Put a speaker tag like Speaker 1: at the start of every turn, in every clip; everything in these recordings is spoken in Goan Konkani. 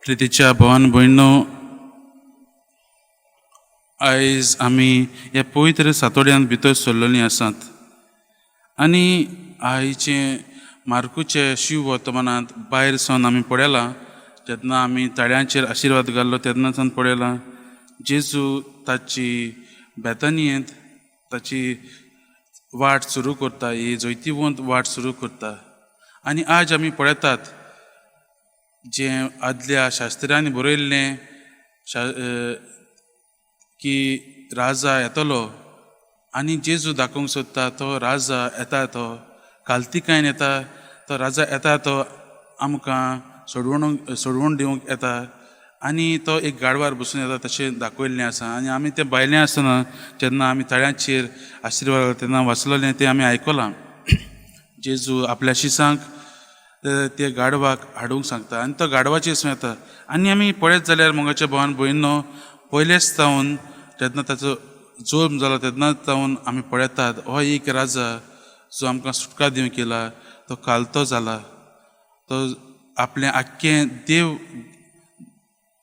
Speaker 1: प्रितीच्या भोवान भयणो, आयज आमी ह्या पवित्र सातोड्यांत भितर सरलेलीं आसात आनी आयचें मार्कूचे शिव वर्तमानांत भायर सावन आमी पळयलां. जेन्ना आमी ताळ्यांचेर आशिर्वाद घाल्लो तेन्ना सावन पळयलां, जेजू ताची बेतानियेंत ताची वाट सुरू करता, ही जैतिवंत वाट सुरू करता. आनी आज आमी पळयतात, जें आदल्या शास्त्र्यांनी बरयल्लें की राजा येतलो आनी जेजू दाखोवंक सोदता, तो राजा येता, तो कालतिकायन येता, तो राजा येता, तो आमकां सोडवणूक सोडवण दिवंक येता आनी तो एक गाडवार बसून येता तशें दाखयल्लें आसा. आनी आमी तें भायलें आसतना जेन्ना आमी तळ्यांचेर आशिर्वाद तेन्ना वाचलेलें तें आमी आयकलां. जेजू आपल्या शिसांक ते गाडवाक हाडूंक सांगता आनी तो गाडवाचेर सून येता. आनी आमी पळयत जाल्यार, मोगाच्या भावान भयणो, पयलेच जावन जेन्ना ताचो जल्म जालो तेन्नाच जावन आमी पळयतात, हो एक राजा जो आमकां सुटका दिवंक येयला तो कालतो जाला. तो आपलें आख्खें देव,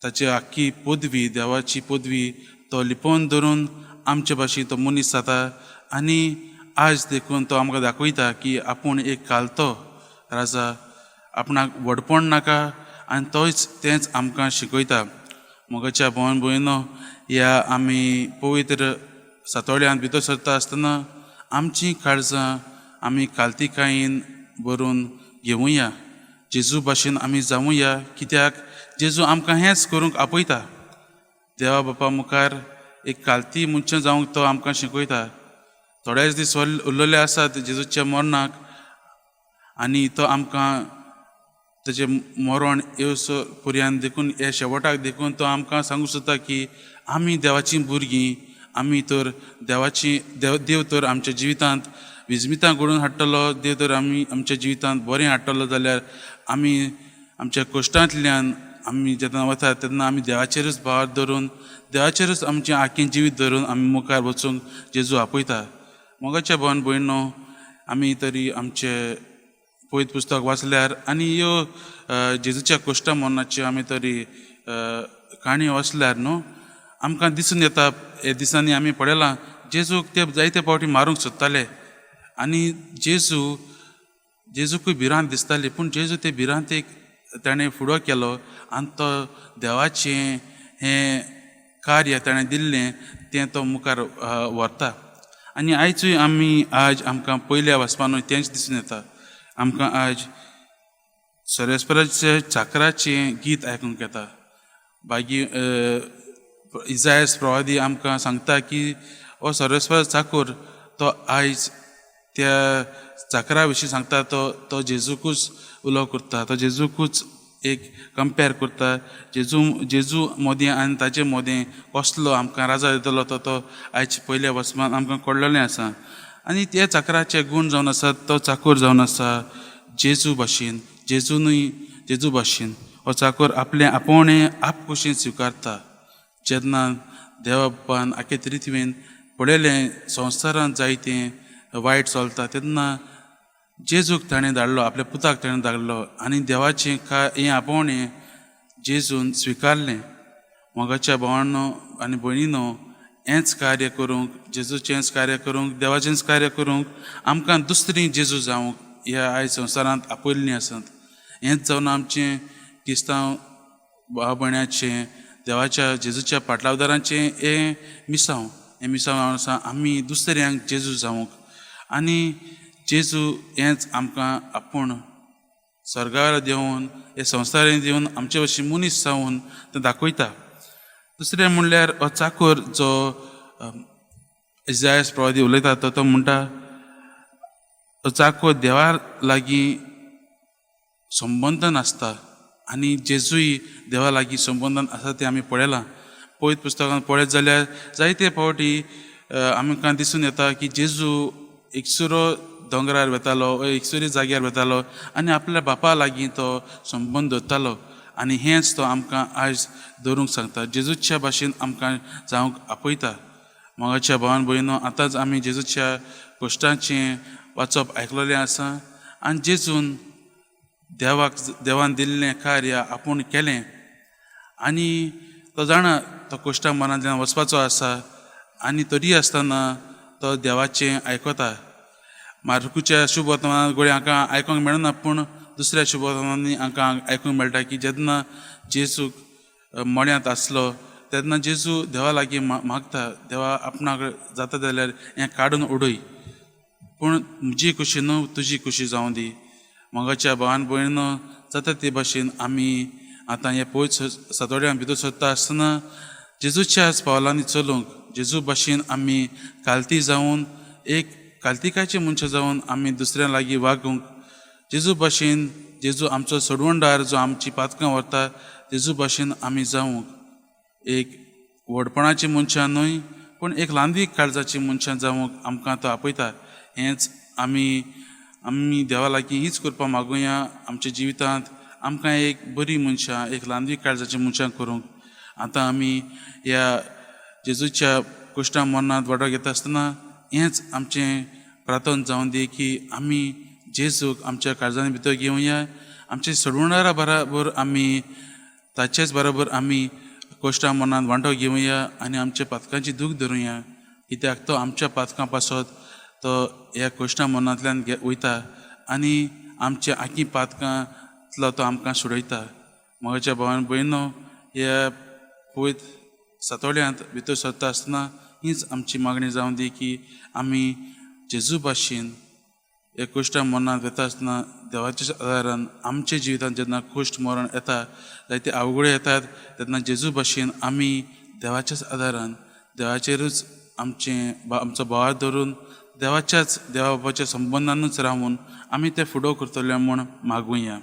Speaker 1: ताची आख्खी पदवी, देवाची पदवी तो लिपोवन धरून आमचे भाशेन तो मनीस जाता. आनी आज देखून तो आमकां दाखयता की आपूण एक कालतो राजा, आपणाक व्हडपण नाका आनी तोच तेंच आमकां शिकयता. मोगाच्या भोवन भयणो, ह्या आमी पवित्र सातोळ्यांत भितर सरता आसतना आमचीं काळजां आमी कालतिकायेन भरून घेवया, जेजू भाशेन आमी जावया, कित्याक जेजू आमकां हेंच करूंक आपयता. देवा बापा मुखार एक कालती मनशां जावंक तो आमकां शिकयता. थोडेच दीस उरलेले आसात जेजूच्या मरणाक आनी तो आमकां ताचें मरण येवसो पर्यंत देखून, हे शेवटाक देखून तो आमकां सांगूंक सोदता की आमी देवाचीं भुरगीं, आमी तर देवाची देव, देव तर आमच्या जिवितांत विजमितां घडोवन हाडटलो. देव तर आमी आमच्या जिवितांत बरें हाडटलो जाल्यार आमी आमच्या कश्टांतल्यान आमी जेन्ना वतात तेन्ना आमी देवाचेरूच भार धरून, देवाचेरूच आमचें आख्खें जिवीत धरून आमी मुखार वचूंक जेजू आपयता. मोगाच्या भोवन भयणो, आमी तरी आमचे पवित्र पुस्तक वाचल्यार आनी ह्यो जेजूच्या कश्टा मरणाच्यो आमी तरी काणी वाचल्यार न्हू, आमकां दिसून येता, हे दिसांनी आमी पळयलां, जेजूक ते जायते फावटी मारूंक सोदताले आनी जेजूकूय भिरांत दिसताली, पूण जेजू ते भिरांतेक ताणें फुडो केलो आनी तो देवाचें हें कार्य ताणें दिल्लें तें तो मुखार व्हरता. आनी आयजूय आमी आज आमकां पयल्या वाचपानूय तेंच दिसून येता. आमकां आज सर्वेस्पराच्या चाकराचें गीत आयकूंक येता. मागीर इजायस प्रवादी आमकां सांगता की हो सर्वेस्पर चाकोर, तो आयज त्या चाकरा विशीं सांगता, तो तो जेजूकूच उलो करता, तो जेजूकूच एक कंपेर करता. जेजू मोदें आनी ताचे मोदें कसलो आमकां राजा दितलो तो तो आयज पयल्या वचमान आमकां कळ्ळेलें आसा. आनी ते चाकराचे गूण जावन आसात, तो चाकोर जावन आसा जेजू भाशेन. जेजूनूय जेजू भाशेन हो चाकोर आपलें आपोवणें आपखुशीन स्विकारता. जेन्ना देवा बापान आखे रितवेन पळयलें संवसारांत जायतें वायट चलता, तेन्ना जेजूक ताणें धाडलो, आपल्या पुताक ताणें धाडलो आनी देवाचें हें आपोवणें जेजून स्विकारलें. मोगाच्या भावांनो आनी भयणीनो, हेंच कार्य करूंक, जेजूचेंच कार्य करूंक, देवाचेंच कार्य करूंक आमकां दुसरी जेजू जावंक ह्या आयज संवसारांत आपयल्लीं आसात. हेंच जावन आमचें क्रिस्तांव भाव भयणाचें, देवाच्या जेजूच्या पाटलावदारांचें हें मिसांव. हें मिसांव जावन आसा आमी दुसऱ्यांक जेजू जावंक. आनी जेजू हेंच आमकां आपूण स्वर्गार देंवून, हे संवसारांत देंवून, आमचे भशेन मनीस जावन तें दाखयता. दुसरें म्हणल्यार हो चाकोर जो इजायस प्रवादी उलयता, तो तो म्हणटा, तो चाकोर देवा लागीं संबंदन आसता आनी जेजूय देवा लागीं संबंदन आसा तें आमी पळयलां. पवित्र पुस्तकांत पळयत जाल्यार जायते फावटी आमकां दिसून येता की जेजू एकसुरो दोंगरार वेतालो, एकसुरी जाग्यार वेतालो आनी आपल्या बापा लागीं तो संबंद दवरतालो. आनी हेंच तो आमकां आयज दवरूंक सांगता, जेजूच्या भाशेन आमकां जावंक आपयता. मोगाच्या भावान भयणो, आतांच आमी जेजूच्या कश्टांचें वाचप आयकलेलें आसा आनी जेजून देवाक देवान दिल्लें कार्य आपूण केलें. आनी तो जाणा तो कोश्टा मनांतल्यान वचपाचो आसा आनी तरी आसतना तो देवाचें आयकता. मार्कुच्या शुभ वर्तमानांत गोळी हांकां आयकोंक मेळना, पूण दुसऱ्या शुभ वर्तमानांनी हांकां आयकूंक मेळटा की जेन्ना जेजूक मळ्यांत आसलो तेन्ना जेजू देवा लागीं मागता, देवा आपणाक जाता जाल्यार हें काडून उडय, पूण म्हजी खुशी न्हू तुजी खुशी जावं दी. मोगाच्या भावान भयणीनो, जाता ते भाशेन आमी आतां हे पयस सातोड्यां भितर सरता आसतना जेजूच्याच पावलांनी चलूंक, जेजू भाशेन आमी कालती जावन, एक कालतिकाचे मनशां जावन आमी दुसऱ्यां लागीं वागूंक, जेजू भाशेन, जेजू आमचो सोडवणदार जो आमची पातकां व्हरता, जेजू भाशेन आमी जावंक एक व्हडपणाची मनशां न्हय पूण एक लांबीक काळजाची मनशां जावंक आमकां तो आपयता. हेंच आमी आमी देवा लागीं हीच कृपा मागुया आमच्या जिवितांत आमकां एक बरी मनशां, एक लांबीक काळजाची मनशां करूंक. आतां आमी ह्या जेजूच्या कुश्टा मरणांत वांटो घेता आसतना हेंच आमचें प्रार्थन जावन दी की आमी जेजूक आमच्या काळजांनी भितर घेवया, आमच्या सोडवणारा बराबर आमी ताचेच बरोबर आमी कोश्टा मनांत वांटो घेवया आनी आमच्या पातकांची दूख धरुया, कित्याक तो आमच्या पातकां पासत तो ह्या कोश्टा मनांतल्यान वयता आनी आमच्या आखी पातकांतलो तो आमकां सोडयता. म्हज्या भावान भयणो, ह्या पवित्र सातोळ्यांत भितर सरता आसतना हीच आमची मागणी जावं दी की आमी जेजू भाशेन ह्या कुश्टा मरणांत वता आसतना देवाच्या आदारान आमच्या जिवितांत जेन्ना कुश्ट मरण येता, जायते अवघडे येतात, तेन्ना जेजू भाशेन आमी देवाच्याच आदारान देवाचेरूच आमचें आमचो भावार्थ धरून देवाच्याच देवा बाबाच्या संबंदानूच रावून आमी तें फुडो करतले म्हूण मागुया.